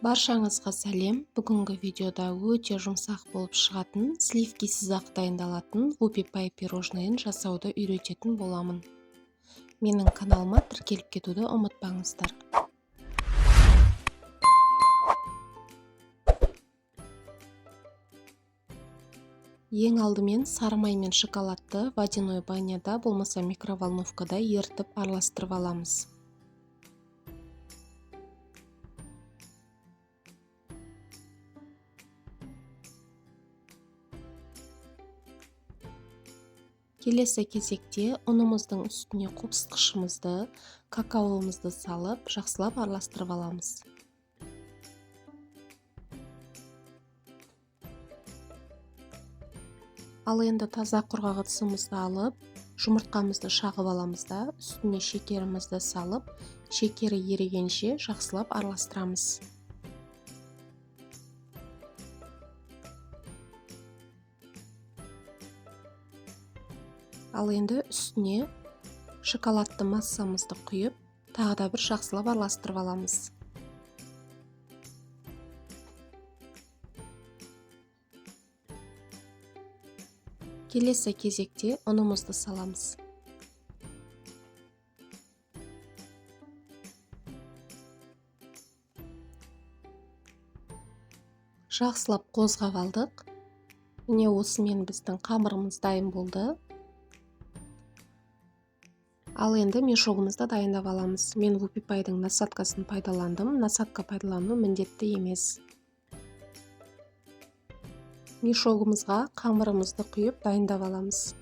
Баршаңызға сәлем. Бүгінгі видеода өте жұмсақ болып шығатын, сливкисіз-ақ дайындалатын вупи пай пирожныйын жасауды үйрететін боламын. Менің каналыма тіркеліп кетуді ұмытпаңыздар. Ең алдымен сары май мен шоколадты водяной баняда болмаса микроволновкада ерітіп араластырып аламыз. Келесі кезекте ұнымыздың үстіне қопсытқышымызды, какаоымызды салып, жақсылап араластырып аламыз. Ал енді таза құрғақ ыдысымызды алып, жұмыртқамызды шағып аламыз да, үстіне шекерімізді салып, шекері ерігенше жақсылап араластырамыз. Ал енді үстіне шоколадты массамызды құйып, тағы да бір жақсылап араластырып аламыз. Келесі кезекте ұнымызды саламыз. Жақсылап қозғап алдық. Міне осымен біздің қамырымыз дайын болды. Ал енді мешогымызды дайындап аламыз. Мен вупи пайдың насадкасын пайдаландым. Насадка пайдалану міндетті емес. Мешогымызға қамырымызды құйып дайындап аламыз.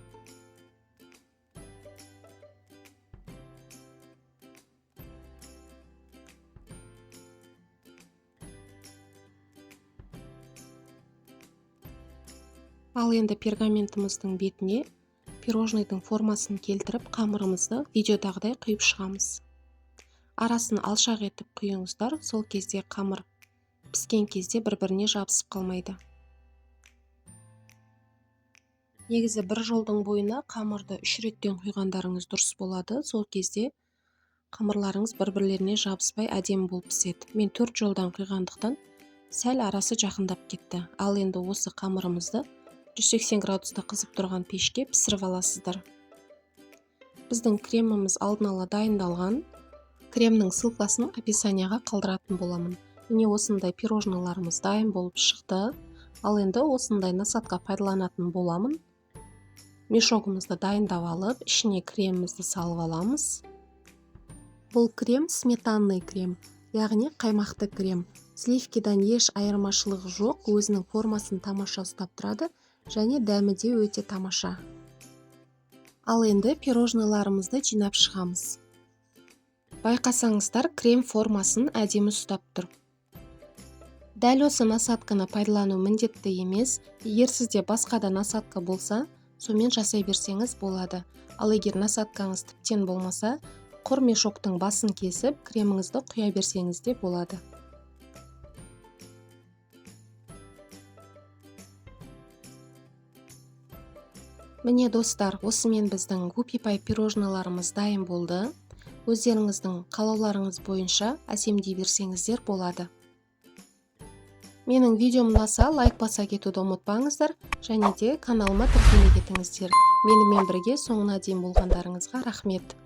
Ал енді пергаментіміздің бетіне пирожныйдың формасын келтіріп, қамырымызды видеодағыдай құйып шығамыз. Арасын алшақ етіп құйыңыздар, сол кезде қамыр піскен кезде бір-біріне жабысып қалмайды. Негізі бір жолдың бойына қамырды 3 реттен құйғандарыңыз дұрыс болады. Сол кезде қамырларыңыз бір-бірлеріне жабыспай әдемі болып піседі. Мен 4 жолдан құйғандықтан сәл арасы жақындап кетті. Ал енді осы қамырымызды 180 градуста қызып тұрған пешке пісіріп аласыздар. Біздің креміміз алдын ала дайындалған. Кремнің ссылкасын описанияға қалдыратын боламын. Міне осындай пирожныйларымыз дайын болып шықты. Ал енді осындай насадка пайдаланатын боламын. Мешогымызды дайындап алып, ішіне кремімізді салып аламыз. Бұл крем сметанный крем, яғни қаймақты крем. Сливкидан еш айырмашылығы жоқ, өзінің формасын тамаша ұстап тұрады және дәмі де өте тамаша. Ал енді пирожныйларымызды жинап шығамыз. Байқасаңыздар, крем формасын әдемі ұстап тұр. Дәл осы насадканы пайдалану міндетті емес. Егер сізде басқа да насадка болса, сонымен жасай берсеңіз болады. Ал егер насадкаңыз тіптен болмаса, құр мешоктың басын кесіп, креміңізді құя берсеңіз де болады. Міне достар, осымен біздің вупи пай пирожныйларымыз дайын болды. Өздеріңіздің қалауларыңыз бойынша әсемдей берсеңіздер болады. Менің видеом ұнаса, лайк баса кетуді ұмытпаңыздар және де каналыма тіркеле кетіңіздер. Менімен бірге соңына дейін болғандарыңызға рахмет.